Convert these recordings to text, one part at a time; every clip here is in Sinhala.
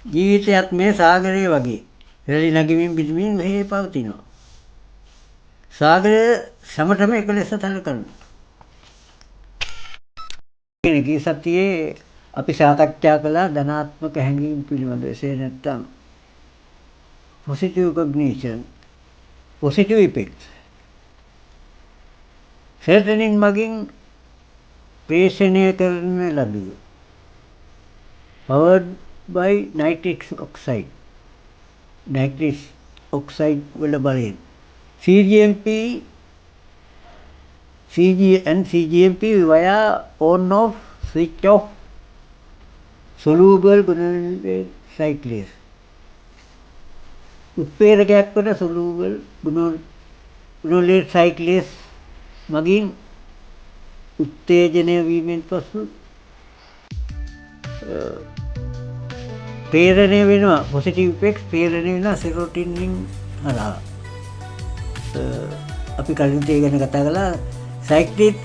ජීවිතයත් මේ සාගරය වගේ රැලි නගමින් බිඳමින් මෙහි පවතිනවා. සාගරය සමටම එක ලෙස සැලකනවා. ගිය සතියේ අපි සාකච්ඡා කළා ධනාත්මක හැඟීම් පිළිබඳව. එසේ නැත්නම් positive cognition, positive effects. Serotonin මගින් ප්‍රේෂණය කරන ලදුව. Powered by nitric oxide. Nitric oxide වල බලයෙන්. CGMP CG and CGMP via on off switch off soluble guanylate cyclase. උත්ප්‍රේරකයක් වන soluble guanylate cyclase මගින් උත්තේජනය වීමෙන් පසු ප්‍රේරණය වෙනවා, පොසිටිව් ඉෆෙක්ට්ස් ප්‍රේරණය වෙනවා සෙරොටිනින් හරහා. අපි කලින් ඒ ගැන කතා කළා. සයික්ලික්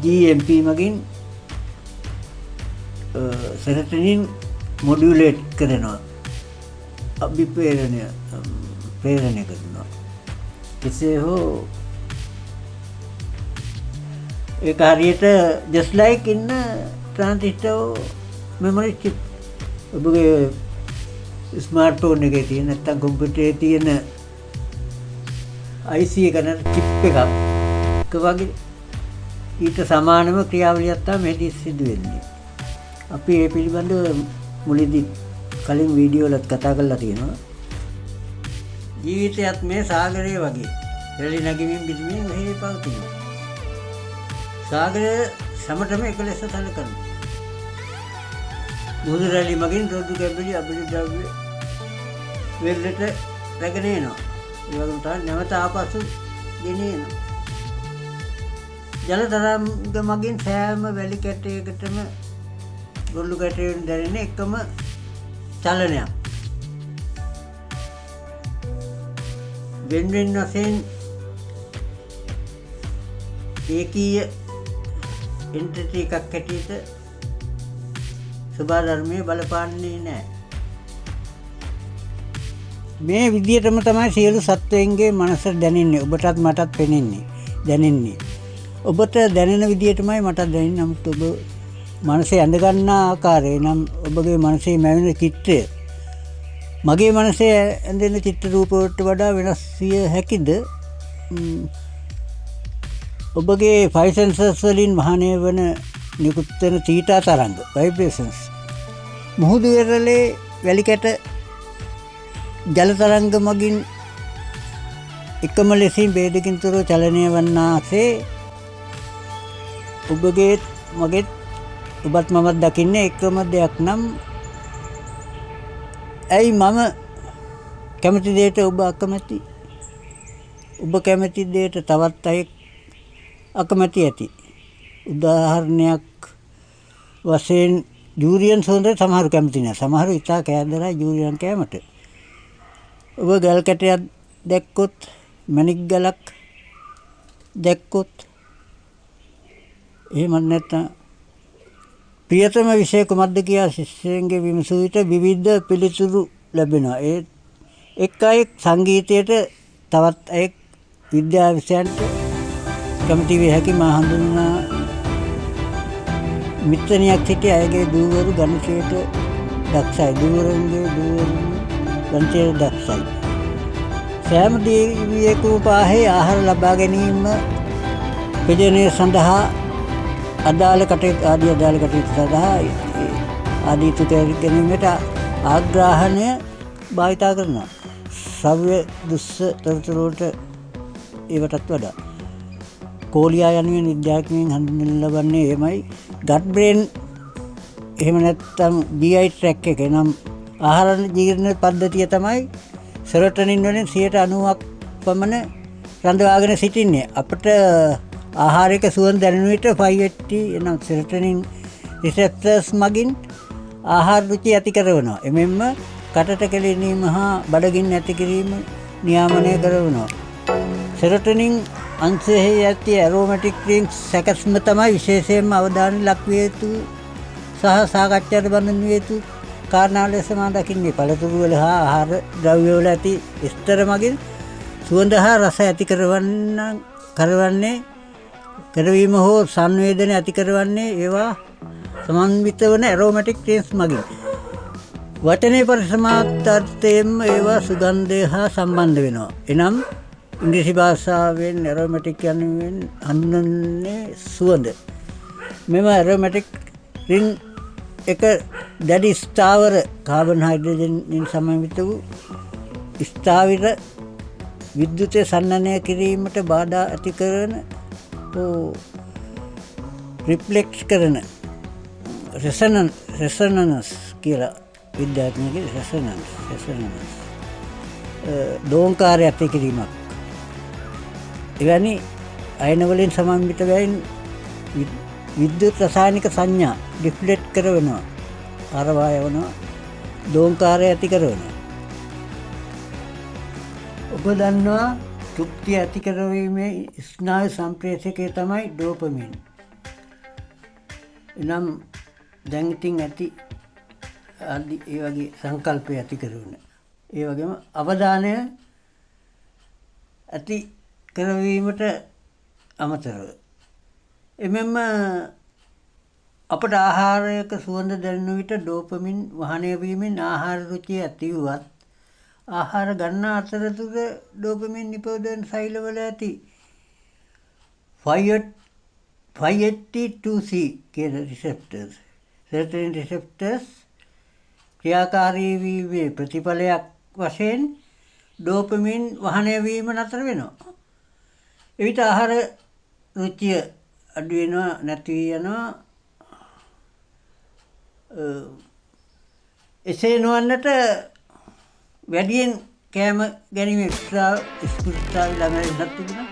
GMP මගින් සෙරොටොනින් මොඩියුලේට් කරනවා, අභිප්‍රේරණය ප්‍රේරණය කරනවා. කෙසේ හෝ ඒක හරියට just like in a transistor memory chip. ඔබගේ ස්මාර්ට්ෆෝන් එකේ තියෙන නැත්නම් කම්පියුටරේ තියෙන IC එක නැත්නම් චිප් එකක් වගේ ඊට සමානම ක්‍රියාවලියක් තමයි මෙහිදී සිදු වෙන්නේ. අපි ඒ පිළිබඳව මුලදී කලින් වීඩියෝ වලත් කතා කරලා තියෙනවා. ජීවිතයත් මේ සාගරය වගේ රැලි නගමින් බිඳමින් මෙහි පවතිනවා. සාගරය සමටම එක ලෙස සැලකනවා. මුහුදු රැලි මගින් රොඩු කැබලි අබලි ද්‍රව්‍ය වෙරළට රැගෙන එනවා. ඒ වගේම තමයි නැවත ආපසු ගෙන එනවා. ජල තරංග මගින් සෑම වැලි කැටයකටම ගොල්ලු කැටයෙන් දැනෙන එකම චලනයක්. වෙන වෙන වශයෙන් ඒකීය එන්ටිටි එකක් හැටියට සබා ධර්මයේ බලපාන්නේ නැහැ. මේ විදියටම තමයි සියලු සත්වයින්ගේ මනස දැනෙන්නේ. ඔබටත් මටත් පෙනෙන්නේ, දැනෙන්නේ. ඔබට දැනෙන විදියටමයි මටත් දැනෙන්නේ. නමුත් ඔබ මනසේ ඇඳ ගන්නා ආකාරය නම් ඔබගේ මනසේ මැවෙන චිත්‍රය මගේ මනසේ ඇඳෙන චිත්‍ර රූප වලට වඩා වෙනස් විය හැකිද? ඔබගේ ෆයිව් සෙන්සර්ස් වලින් වහනය වන නිකුත් වෙන තීටා තරංග වයිබ්‍රේෂන්ස් මුහුදු වෙරළේ වැලි කැට ජල තරංග මගින් එකම ලෙසින් භේදකින් තොරව චලනය වන්නාසේ ඔබගේ මගේත් ඔබත් මමත් දකින්නේ එකම දෙයක් නම් ඇයි මම කැමති දෙයට ඔබ අකමැති, ඔබ කැමති දෙයට තවත් අයෙක් අකමැති ඇති? උදාහරණයක් වශයෙන් ජූරියන් සුවඳ සමහරු කැමති නෑ, සමහරු ඉතා කෑදරයි ජූරියන් කෑමට. ඔබ ගල් කැටයක් දැක්කොත්, මණික් ගලක් දැක්කොත්, එහෙම නැත්නම් ප්‍රියතම විෂය කුමක්ද කියා ශිෂ්‍යයන්ගේ විමසූ විට විවිධ පිළිතුරු ලැබෙනවා. ඒ එක් අයෙක් සංගීතයට, තවත් අයෙක් විද්‍යා විෂයන්ට කැමති විය හැකි. මා හඳුන්වන මිත්‍රණියක් සිටි අයගේ දූවරු ගණිතයට දක්ෂයි. දූවරුන්ගේ දූවරු ගණිතයට දක්ෂයි. සෑම දේවියෙකුම පාහේ ආහාර ලබා ගැනීම ප්‍රජනනය සඳහා අදාළ කටයුතු ආදී අදාළ කටයුතු සඳහා ආදී ඉටු කර ගැනීමට ආග්‍රහණය භාවිතා කරනවා. ශ්‍රව්‍ය දුස්ස තොරතුරු වලට ඒවටත් වඩා කෝලියා යනුවෙන් විද්‍යාඥයින් හඳුන්වනු ලබන්නේ එහෙමයි. ගට් බ්‍රේන් එහෙම නැත්නම් GI tract එක නම් ආහාර ජීර්ණ පද්ධතිය තමයි සෙරොටොනින් වලින් 90% පමණ රඳවාගෙන සිටින්නේ. අපට ආහාරයක සුවඳ දැනෙන විට 5HT එනම් සෙරොටොනින් රිසෙප්ටර්ස් මගින් ආහාර රුචි ඇති කරවනවා. එමෙන්ම කටට කෙලීම හා බඩගින්න ඇති කිරීම නියාමනය කරවනවා. සෙරොටොනින් අංශයෙහි ඇති ඇරෝමැටික් රින්ග්ස් සැකස්ම තමයි විශේෂයෙන්ම අවධානය ලක් විය යුතු සහ සාකච්ඡාවට බඳුන් විය යුතු කාරණා ලෙස මා දකින්නේ. පළතුරු වල හා ආහාර ද්‍රව්‍ය වල ඇති ස්තර මගින් සුවඳ හා රස ඇති කරවන්නේ කරවීම හෝ සංවේදන ඇති කරවන්නේ ඒවා සමන්විත වන ඇරෝමැටික් රින්ස් මගින්. වචනේ පරිසමාප්තාර්ථයෙන්ම ඒවා සුගන්ධය හා සම්බන්ධ වෙනවා. එනම් ඉංග්‍රීසි භාෂාවෙන් ඇරෝමැටික් යනුවෙන් හඳුන්වන්නේ සුවඳ. මෙම ඇරෝමැටික් රින් එක දැඩි ස්ථාවර කාබන් හයිඩ්‍රජන් සමන්විත වූ ස්ථාවිර විද්‍යුතය සන්නනය කිරීමට බාධා ඇති කරන හෝ රිෆ්ලෙක්ට් කරන රෙසනන්ස් කියලා විද්‍යාත්මකව රෙසනන්ස් දෝංකාරය ඇති කිරීමක්. එවැනි අයන වලින් සමන්විත බැවින් විද්‍යුත් රසායනික සංඥා ඩිෆ්ලෙක්ට් කරනවා, හරවා යවනවා, දෝංකාරය ඇති කරනවා. ඔබ දන්නවා තෘප්තිය ඇති කරවීමේ ස්නායු සම්ප්‍රේෂකය තමයි ඩෝපමින්. එනම් දැන් ඉතින් ඇති ආදි ඒ වගේ සංකල්පය ඇති කරන. ඒ වගේම අවධානය ඇති කරවීමට අමතරව එමෙන්ම අපට ආහාරයක සුවඳ දැනෙන විට ඩෝපමින් වහනය වීමෙන් ආහාර රුචිය ඇති වුවත් ආහාර ගන්නා අතරතුර ඩෝපමින් නිපදවන සෛලවල ඇති 5HT2C කියන රිසෙප්ටර්ස්, සෙරටොනින් රිසෙප්ටර්ස් ක්‍රියාකාරී වීමේ ප්‍රතිඵලයක් වශයෙන් ඩෝපමින් වහනය වීම නතර වෙනවා. එවිට ආහාර රුචිය අඩු වෙනවා, නැති වී යනවා. එසේ නොවන්නට වැඩියෙන් කෑම ගැනීම ස්පෘහාව ළඟ වෙනත් තිබුණා.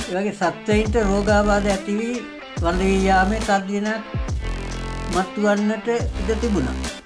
ඒ වගේ සත්වයින්ට රෝගාබාධ ඇති වී වඳ වී යාමේ තර්ජනයක් මතුවන්නට ඉඩ තිබුණා.